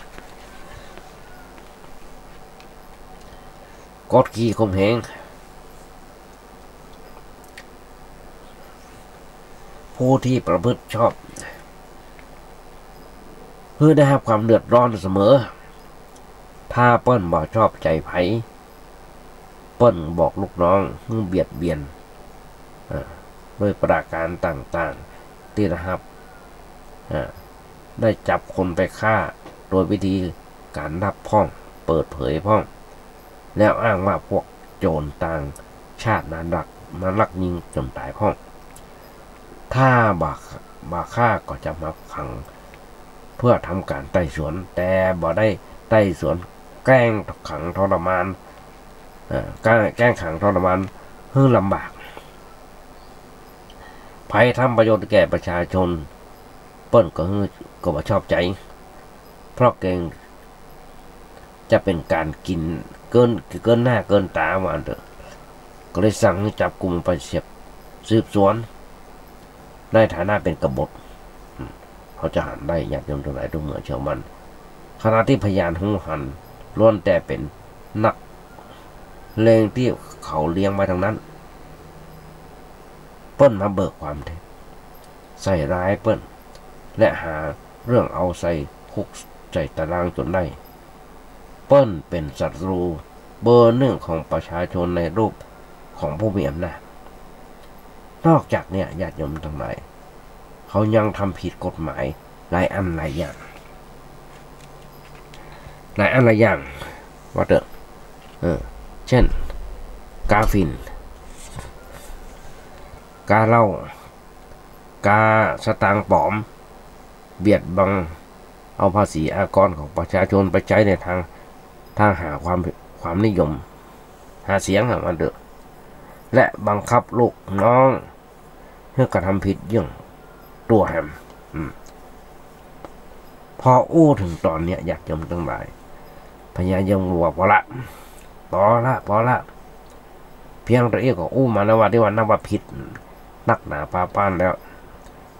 กดขี่ข่มเหง ผู้ตี้ประพฤติชอบ หื้อได้ฮับความเดือดร้อนเสมอ ถ้าเปิ้นบ่ชอบใจ๋ใผ เปิ้นบอกลูกน้องหื้อเบียดเบียน เอ่อ ด้วยประก๋านต่างๆ ตี้ได้ฮับ เอ่อ ได้จับคนไปฆ่าโดยวิธีก๋านลับพ่อง เปิดเผยพ่อง แล้วอ้างว่าพวกโจ๋รต่างช ถ้านารัก นารักยิงจ๋นต๋ายพ่อง ถ้าบ่า บ่าฆ่าก็จะมาขัง เพื่อทำก๋านไต่สวน แต่บ่ได้ไต่สวน แกล้งขังทรมาน เอ่อ แกล้ง แกล้งขังทรมานหื้อลำบาก ใผทำประโยชน์แก่ประชาชน เปิ้นก็หื้อ ก็บ่ชอบใจ๋ เพราะเกรงจะเป๋นก๋านกิ๋นเกิน เกินหน้าเกินต๋า ว่าอั้นเต๊อะ ก็เลยสั่งหื้อจับกุมไปเสียบ สืบสวน ในฐานะเป๋นกบฏ อืม เฮาจะหันได้ ญาติโยมตังหลาย ทุกเมื่อเช้าวัน ขณะตี้พยานฮู้หัน ล้วนแต่เป๋นนักเลงตี้เขาเลี้ยงไว้ตังนั้น เปิ้นมาเบิกความเท็จ ใส่ร้ายเปิ้น และหาเรื่องเอาใส่คุกใส่ต๋ารางจ๋นได้ เปิ้นเป๋นศัตรูเบอร์หนึ่งของประชาชนในรูปของผู้มีอำนาจ นอกจากเนี้ย ญาติโยมตังหลาย เขายังทำผิดกฎหมายหลายอันหลายอย่าง หลายอันหลายอย่าง ว่าเต๊อะ เออ เจ้น กาฝิ่น กาเหล้า กาสตางค์ป๋อม เบียดบังเอาภาษีอากรของประชาชนไปใจ๊ในทาง ทางหาความ ความนิยม หาเสียงอะ ว่าเต๊อะ และบังคับลูกน้องหื้อกระทำผิดเยื่องตั๋วแหม อืม พออู้เถิงต๋อนเนี้ย ญาติโยมตังหลาย พญายมว่า ปอละ ปอละ ปอละ เปียงตะอี้ก็อู้มาแล้วว่า ตี้ว่านับว่าผิดนักหนาปาป้านแล้ว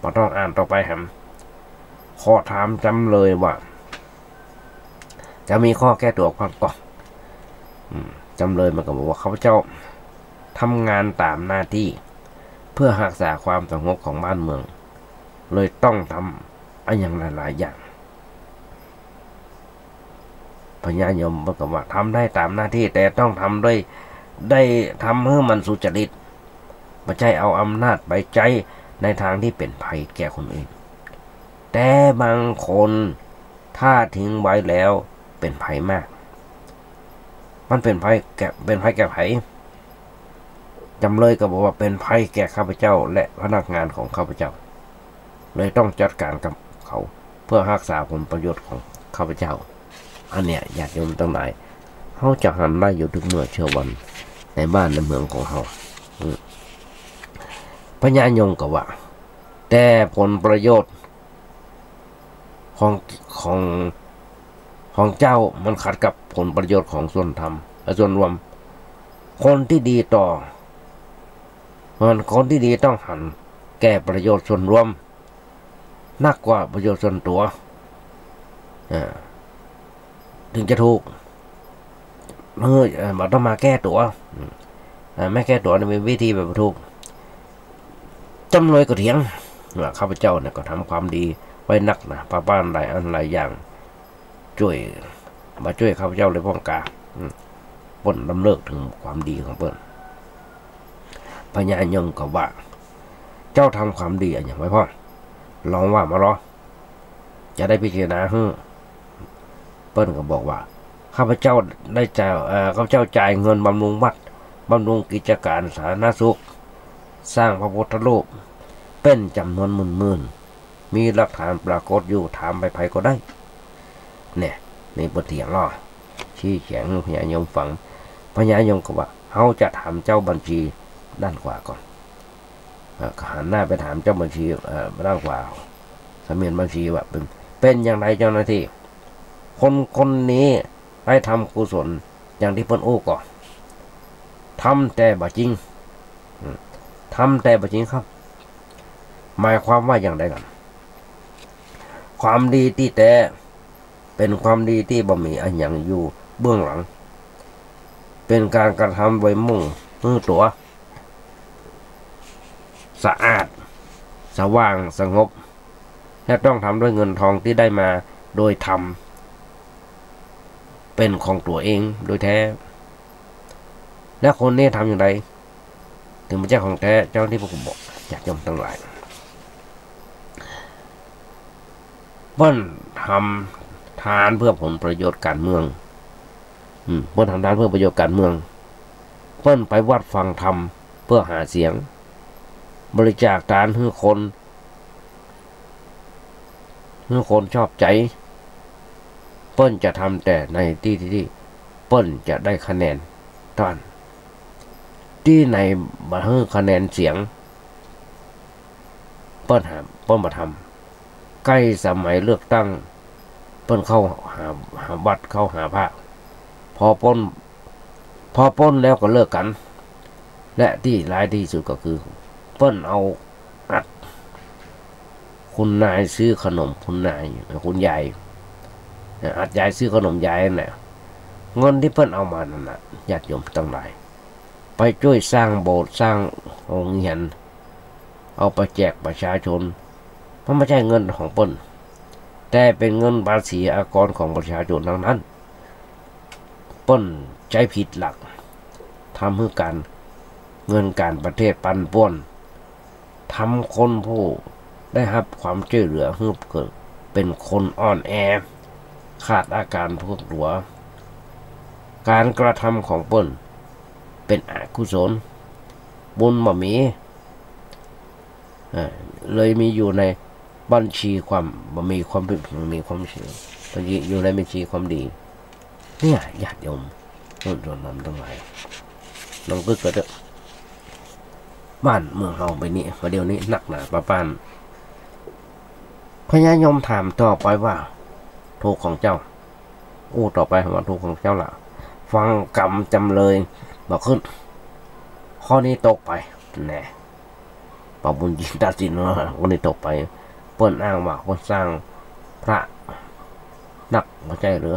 บ่ต้องอ่านต่อไปแหม ขอถามจ๋ำเลยว่า จะมีข้อแก้ตั๋วก่อ อืม จ๋ำเลยมันก็บอกว่า ข้าพเจ้าทำงานต๋ามหน้าตี้ เพื่อฮักษาความสงบของบ้านเมือง เลยต้องทำอะหยังหลายๆ อย่าง พญายมเปิ้นก็ว่า ทำได้ต๋ามหน้าตี้ แต่ต้องทำด้วย ได้ทำหื้อมันสุจริต บ่ใจ้เอาอำนาจไปใจ๊ในทางตี้เป๋นภัยแก่คนอื่น แต่บางคนถ้าทิ้งไว้แล้วเป๋นภัยมาก มันเป๋นภัยแก่ เป๋นภัยแก่ใผ จ๋ำเลยก็บอกว่า เป๋นภัยแก่ข้าพเจ้าและพนักงานของข้าพเจ้า เลยต้องจัดก๋านกับเขา เพื่อฮักษาผลประโยชน์ของข้าพเจ้า อันเนี้ย ญาติโยมตังหลาย เฮาจะหันได้อยู่ทุกเมื่อเช้าวัน ในบ้านในเมืองของเฮา อืม พญายมก็ว่า แต่ผลประโยชน์ของ ของ ของเจ้ามันขัดกับผลประโยชน์ของส่วนธรรม เอ่อ ส่วนรวม คนตี้ดีต่อ มัน คนตี้ดีต้องหันแก่ประโยชน์ส่วนรวม นักกว่าประโยชน์ส่วนตั๋ว อ่า เถิงจะถูก เออ เอ่อ บ่ต้องมาแก้ตั๋ว อืม อ่า ไม่แก้ตั๋วนี่เป๋นวิธีแบบถูก จ๋ำเลยก็เถียงว่า ข้าพเจ้าเนี่ยก็ทำความดีไว้นักหนาปาป้านหลายอันหลายอย่าง จ้วย บ่จ้วยข้าพเจ้าเลยพ่องกา อืม เปิ้นลำเลิกเถิงความดีของเปิ้น พญายมก็ว่า เจ้าทำความดีอะหยังไว้พ่อง ลองว่ามาลอ จะได้พิจารณาหื้อ เปิ้นก็บอกว่า ข้าพเจ้าได้จ่าย เอ่อ ข้าพเจ้าจ่ายเงินบำรุงวัด บำรุงกิจก๋านสาธารณสุข สร้างพระพุทธรูป เป๋นจ๋ำนวนหมื่นๆ มีหลักฐานปรากฏอยู่ ถามใผๆ ก็ได้ เนี่ย นี่เปิ้นเถียงอ้อ ชี้แจ๋งหื้อพญายมฟัง พญายมก็ว่า เฮาจะถามเจ้าบัญชีด้านขวาก่อน เอ่อ ก็หันหน้าไปถามเจ้าบัญชี เอ่อ ด้านขวา เสมียนบัญชีว่า เป๋น เป๋นอย่างไรเจ้าหน้าตี้ คนคนนี้ได้ทำกุศลอย่างตี้เปิ้นอู้ก่อ ทำแต่บ่จริง อืม ทำแต่บ่จริงครับ หมายความว่าอย่างไรกั๋น ความดีตี้แต๊ เป๋นความดีตี้บ่มีอะหยังอยู่เบื้องหลัง เป๋นก๋านกระทำไว้มุ่งหื้อตั๋วสะอาด สว่าง สงบ และต้องทำด้วยเงินทองตี้ได้มาโดยธรรม เป๋นของตั๋วเองโดยแต๊ และคนนี้ทำอย่างไร เถิงบ่ใจ้ของแต๊ เจ้าหน้าตี้เปิ้นก็บอก ญาติโยมตังหลาย เปิ้นทำทานเพื่อผลประโยชน์ก๋านเมือง อืม เปิ้นทำทานเพื่อประโยชน์ก๋านเมือง ปิ้นไปวัดฟังธรรมเปื้อหาเสียง บริจาคตานหื้อคน หื้อคนชอบใจ๋ ปิ้นจะทำแต่ในตี้ตี้ ตี้ปิ้นจะได้คะแนนเต้าอั้น ตี้ไหนบ่หื้อคะแนนเสียง ปิ้นหา ปิ้นบ่ทำ ใก้สมัยเลือกตั้ง ปิ้นเข้าหา หาวัด เข้าหาพระ พอป้น พอป้นแล้วก็เลิกกั๋น และตี้ร้ายตี้สุดก็คือ ปิ้นเอาอัดคุณนายซื้อขนม คุณนาย คุณยาย อัดยายซื้อขนมยายนั่นแหละ เงินตี้ปิ้นเอามานั่นน่ะ ญาติโยมตังหลาย ไปจ้วยสร้างโบสถ์ สร้างโฮงเฮียน เอาไปแจกประชาชน มันบ่ใจ้เงินของปิ้น แต่เป๋นเงินภาษีอากรของประชาชนตังนั้น ปิ้นใจ๊ผิดหลัก ทำหื้อก๋าน เงินก๋านประเทศปั่นป่วน ทำคนผู้ได้ฮับความจ้วยเหลือหื้อเกิดเป๋นคนอ่อนแอ ขาดอาการพอกตั๋ว ก๋านกระทำของปิ้นเป๋นอกุศล บุญบ่มี เอ่อ เลยมีอยู่ในบัญชีความ บ่มีความผิด บ่มีความเสีย บัญชี อยู่ในบัญชีความดี เนี่ย ญาติโยม ต้นต้นนั้นตังหลาย ลองกึ๊ดกั๋นเต๊อะ บ้านเมืองเฮาไปนี่ ประเดี๋ยวนี้นักหนาปะป้าน พญายมถามต่อไปว่า ถูกของเจ้า อู้ต่อไปว่า ถูกของเจ้าละ ฟังกำจำเลยบ่ขึ้น ข้อนี้ตกไป แน่ ปรับบุญจินตัดสินว่า ข้อนี้ตกไป เปิ้นอ้างว่าเปิ้นสร้างพระนัก บ่ใจ้หรือ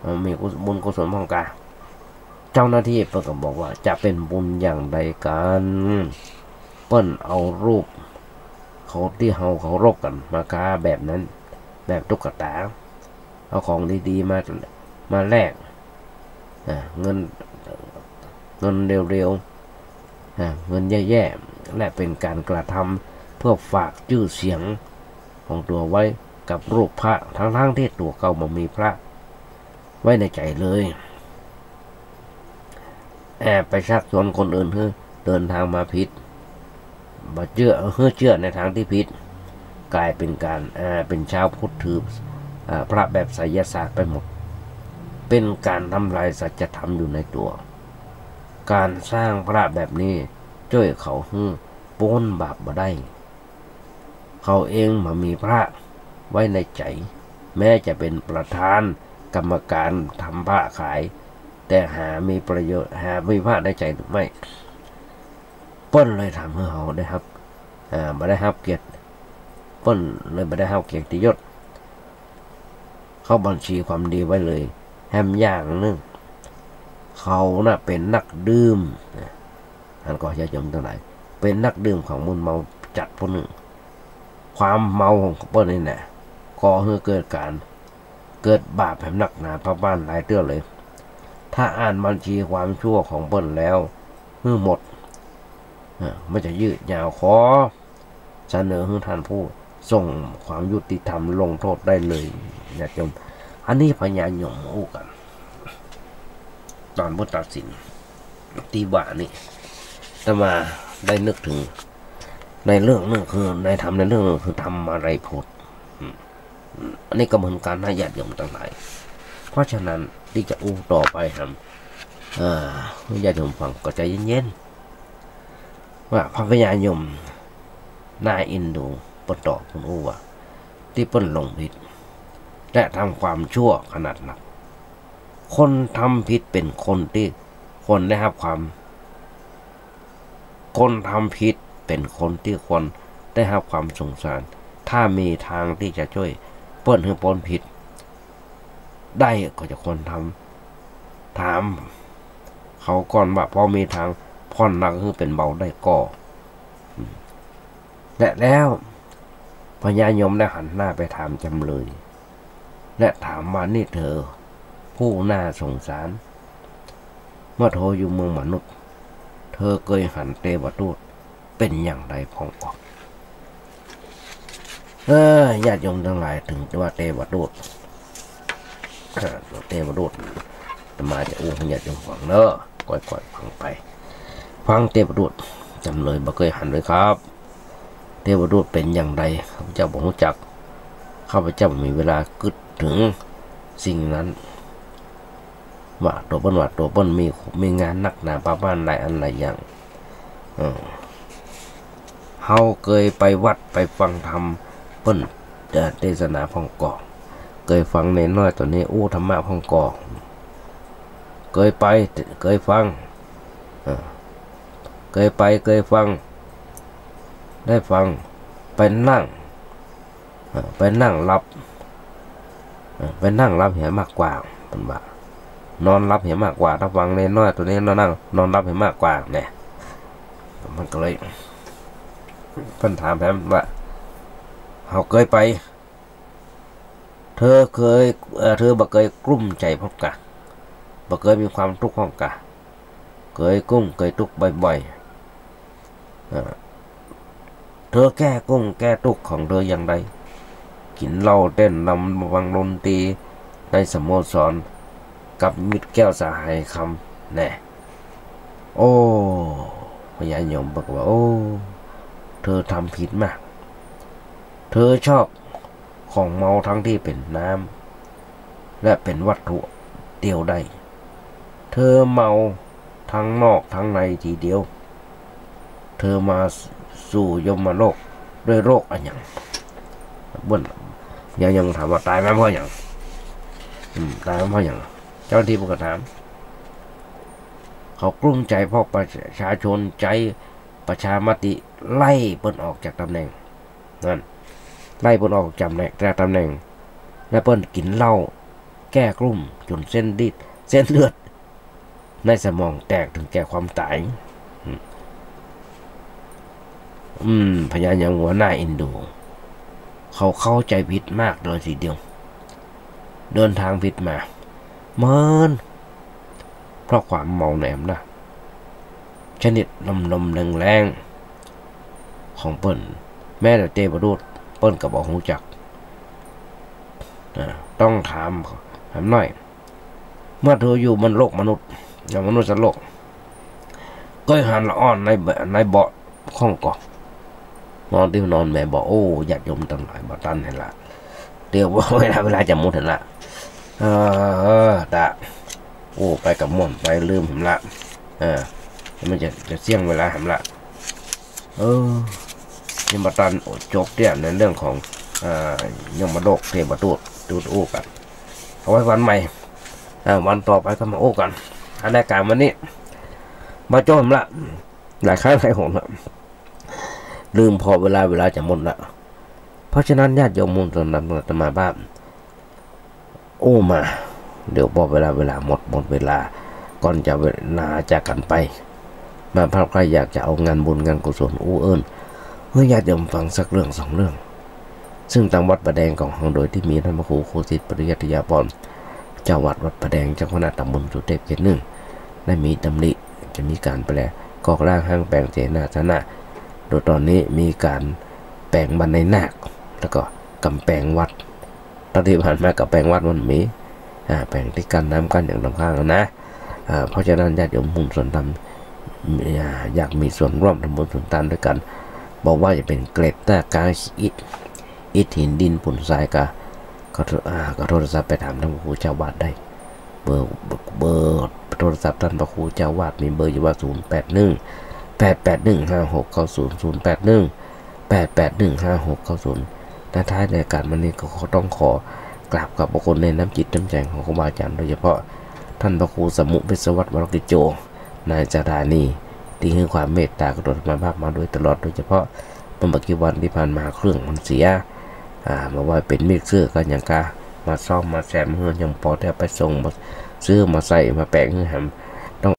เอ่อ มีกุศ- บุญกุศลพ่องกา เจ้าหน้าตี้เปิ้นก็บอกว่า จะเป๋นบุญอย่างใดกั๋น เปิ้นเอารูปเขาตี้เฮาเคารพกั๋นมาก๊าแบบนั้น แบบตุ๊กตา เอาของดีๆ มา มาแลก อ่า เงิน เงินเร็วๆ อ่า เงินแย่ๆ และเป๋นก๋านกระทำเพื่อฝากจื้อเสียงของตั๋วไว้กับรูปพระ ทั้งๆ ตี้ตั๋วเก่าบ่มีพระไว้ในใจ๋เลย แอบไปชักชวนคนอื่นหื้อเดินตางมาผิด บ่เจื้อ หื้อเจื้อในตางตี้ผิด ก๋ายเป๋นก๋าน อ่า เป๋นชาวพุทธถือ อ่า พระแบบไสยศาสตร์ไปหมด เป๋นก๋านทำลายสัจธรรมอยู่ในตั๋ว ก๋านสร้างพระแบบนี้จ้วยเขาหื้อป๊นบาปบ่ได้ เขาเองบ่มีพระไว้ในใจ๋ แม้จะเป๋นประธานกรรมก๋านทำพระขาย แต่หามีประโยชน์ หามีพระในใจ๋หรือไม่ เปิ้นเลยทำหื้อเฮาได้ฮับ อ่า บ่ได้ฮับเกียรติ เปิ้นเลยบ่ได้ฮับเกียรติยศ เข้าบัญชีความดีไว้เลย แถมอย่างนึ่ง เขาน่ะเป๋นนักดื่ม นะ อันก็ญาติโยมตังหลาย เป๋นนักดื่มของมึนเมาจัดผู้นึ่ง ความเมาของเปิ้นนี่แหละ ก่อหื้อเกิดก๋าน เกิดบาปแหมนักหนาปะป้านหลายเตื้อเลย ถ้าอ่านบัญชีความชั่วของเปิ้นแล้วหื้อหมด เอ่อ มันจะยืดยาว ขอเสนอหื้อท่านผู้ทรงความยุติธรรมลงโทษได้เลย ญาติโยม อันนี้พญายมอู้กั๋น ต๋อนเปิ้นตัดสินตี้ว่านี่ อาตมาได้นึกเถิงในเรื่องนึ่ง คือในธรรมในเรื่องนึ่งคือธรรมาลัยพจน์ อืม อันนี้ก็เหมือนกั๋นนะญาติโยมตังหลาย เพราะฉะนั้นตี้จะอู้ต่อไปหำ เอ่อ หื้อญาติโยมฟังก็ใจ๋เย็นๆ ว่าพระพญายมน่าเอ็นดู เปิ้นตอบเปิ้นอู้ว่า ตี้เปิ้นหลงผิด และทำความชั่วขนาดนัก คนทำผิดเป๋นคนตี้ควรได้ฮับความ คนทำผิดเป๋นคนตี้ควรได้ฮับความสงสาร ถ้ามีตางตี้จะจ้วยเปิ้นหื้อป๊นผิดได้ก็จะควรทำ ถามเขาก่อนว่า พอมีตางผ่อนหนักหื้อเป๋นเบาได้ก่อ อืม และแล้วพญายมได้หันหน้าไปถามจำเลย และถามว่า นี่เธอผู้น่าสงสาร เมื่อเธออยู่เมืองมนุษย์ เธอเกยหันเตวทูตเป๋นอย่างใดพ่องก่อ เออ ญาติโยมตังหลาย เถิงว่าเตวทูต เออ เตวทูต อาตมาจะอู้หื้อญาติโยมฟังเนาะ ก้อยๆ ฟังไป ฟังเตพบุตร จ๋ำเลยบ่เกยหันเลยครับ เตพบุตรเป๋นอย่างใด ข้าพเจ้าบ่ฮู้จัก ข้าพเจ้าบ่มีเวลากึ๊ดเถิงสิ่งนั้น ว่าตั๋วเปิ้น ว่าตั๋วเปิ้นมี มีงานนักหนาปาบ้านหลายอันหลายอย่าง เออ เฮาเกยไปวัดไปฟังธรรมเปิ้น เอ่อ เตสนาพ่องก่อ เกยฟังเณรน้อยตั๋วนี้อู้ธรรมะพ่องก่อ เกยไป เกยฟัง เออ เกยไป เกยฟัง ได้ฟัง ไปนั่ง เออ ไปนั่งหลับ เออ ไปนั่งหลับเหียมากกว่า เปิ้นว่า นอนหลับเหียมากกว่า ถ้าฟังเณรน้อยตั๋วนี้นอนนั่ง นอนหลับเหียมากกว่า แน่ มันก็เลย เปิ้นถามแหมว่า เฮาเกยไป เธอเกย เอ่อ เธอบ่เกยกลุ้มใจ๋พ่องกา บ่เกยมีความตุ๊กข์พ่องกา เกยกลุ้มเกยตุ๊กข์บ่อยๆ เอ่อ เธอแก้กลุ้มแก้ตุ๊กข์ของเธออย่างใด กิ๋นเหล้าเต้นรำฟังดนตรีในสโมสรกับมิตรแก้วสหายคำ แน่ โอ้ พญายมบอกว่า โอ้ เธอทำผิดมาก เธอชอบของเมาทั้งตี้เป๋นน้ำ และเป๋นวัตถุเดียวได้ เธอเมาทั้งนอกทั้งในทีเดียว เธอมาสู่ยมโลกด้วยโรคอะหยัง เปิ้น พญายมถามว่าต๋ายมาเพราะหยัง อืม ต๋ายมาเพราะหยัง เจ้าหน้าตี้เปิ้นก็ถาม เขากลุ้มใจ๋เพราะประชาชนใจ๊ประชามติไล่เปิ้นออกจากต๋ำแหน่ง นั่น ไล่เปิ้นออกจากต๋ำแหน่ง จากต๋ำแหน่ง และเปิ้นกิ๋นเหล้าแก้กลุ้มจ๋นเส้นดีด เส้นเลือดในสมองแตกเถิงแก่ความต๋าย อืม อืม พญายมว่าน่าเอ็นดู เขาเข้าใจ๋ผิดมากเลยทีเดียว เดินตางผิดมา เมิน เพราะความเมาแหนมนะ ชนิดลมๆ แรงๆ ของเปิ้น แม้แต่เตพบุตรเปิ้นก็บ่ฮู้จัก อ่า ต้องถาม ถามหน้อย เมื่อเธออยู่บนโลกมนุษย์ อย่างมนุษย์โลก เกยหันละอ่อนใน ในเบาะ ข้องก่อ นอนตี้นอนแหมบ่ โอ้ ญาติโยมตังหลาย บ่ตันหั้นละ เดี๋ยวเวลา เวลาจะหมดหั้นละ เออ ตะ โอ้ ไปกะม่วน ไปลืมหั้นละ เออ มันจะ จะเสี้ยงเวลาหั้นละ เออ ยังบ่ตัน โอ้ จบเตี้ยในเรื่องของ เอ่อ ยมโลกเตพบุตร ตูดอู้กั๋น เอาไว้วันใหม่ อ่า วันต่อไปก็มาอู้กั๋น อันรายก๋านวันนี้ บ่จบละ หลายครั้งหลายหนละ ลืมผ่อเวลา เวลาจะหมดละ เพราะฉะนั้นญาติโยมมวลชนตามอาตมาภาพอู้มา เดี๋ยวผ่อเวลา เวลาหมด หมดเวลา ก่อนจะเวลาจากกั๋นไป มาภาพใครอยากจะเอางานบุญงานกุศลอู้เอิ้น หื้อญาติโยมฟังสักเรื่องสองเรื่อง ซึ่งตางวัดป่าแดงของเฮาโดยตี้มีต้านพระครูโคสิต ปริยัตยาภรณ์ เจ้าวัดวัดป่าแดง เจ้าคณะตำบลสุเทพเขตหนึ่ง ได้มีดำริจะมีก๋านแปลง ก่อร่างห้างแป๋งเสนาสนะ โดยต๋อนนี้มีก๋านแป๋งบันไดนาค แล้วก็ก๋ำแป๋งวัด ตอนตี้ผ่านมาก๋ำแป๋งวัดมันมี อ่า แป๋งตี้กั้นน้ำกั้นอย่างต๋ามข้างนะ อ่า เพราะฉะนั้นญาติโยมมวลชนธรรม อ่า อยากมีส่วนร่วมทำบุญส่วนตานด้วยกั๋น บ่ว่าจะเป๋นเกล็ดแต๊ก๊าซอิฐ อิฐหินดินปูนทรายก็ ก็ อ่า ก็โทรศัพท์ไปถามต้านพระครูเจ้าวัดได้ เบอร์ เบอร์โทรศัพท์ต้านพระครูเจ้าวัดมีเบอร์อยู่ว่า ศูนย์แปดหนึ่ง แปดแปดหนึ่ง ห้าหกเก้าศูนย์ ศูนย์แปดหนึ่ง แปดแปดหนึ่ง ห้าหกเก้าศูนย์ และท้ายรายก๋านวันนี้ก็ขอ ต้องขอกราบขอบพระคุณในน้ำจิตน้ำใจ๋ของครูบาอาจ๋ารย์ โดยเฉพาะต้านพระครูสมุห์ วิศวัตร วรกิจโจ นายสถานี ตี้หื้อความเมตตากับอาตมาภาพมาโดยตลอด โดยเฉพาะเมื่อบ่กี่วันตี้ผ่านมาเครื่องมันเสีย อ่า บ่ว่าเป๋นมิกเซอร์ก็ยังกล้ามาซ่อมมาแซมหื้อ ยังผ่อได้ไปส่ง มาซื้อมาใส่มาแป๋งหื้อแหม